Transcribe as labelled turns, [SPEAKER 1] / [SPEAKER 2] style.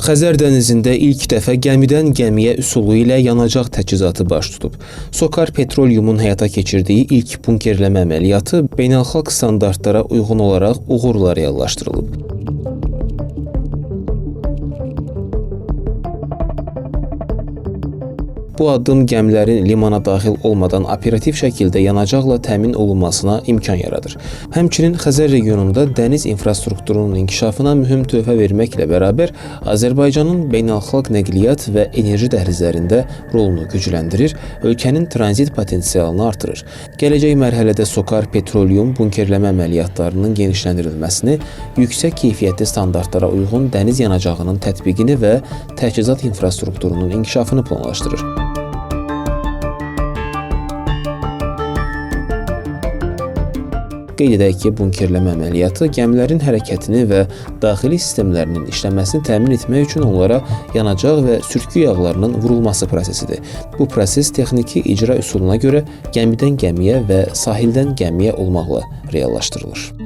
[SPEAKER 1] Xəzər dənizində ilk dəfə gəmidən gəmiyə üsulu ilə yanacaq təchizatı baş tutub. SOCAR Petroleum-un həyata keçirdiyi ilk bunkerləmə əməliyyatı beynəlxalq standartlara uyğun olaraq uğurla reallaşdırılıb. Bu addım gəmilərin limana daxil olmadan operativ şəkildə yanacaqla təmin olunmasına imkan yaradır. Həmçinin Xəzər regionunda dəniz infrastrukturunun inkişafına mühüm töhfə verməklə bərabər Azərbaycanın beynəlxalq nəqliyyat və enerji dəhlizlərində rolunu gücləndirir, ölkənin tranzit potensialını artırır. Gələcək mərhələdə SOCAR Petroleum bunkerləmə əməliyyatlarının genişləndirilməsini, yüksək keyfiyyətli standartlara uyğun dəniz yanacağının tətbiqini və təchizat infrastrukturunun inkişafını planlaşdırır. Qeyd edək ki, bunkerləmə əməliyyatı gəmilərin hərəkətini və daxili sistemlərinin işləməsini təmin etmək üçün onlara yanacaq və sürtkü yağlarının vurulması prosesidir. Bu proses texniki icra üsuluna görə gəmidən gəmiyə və sahildən gəmiyə olmaqla reallaşdırılır.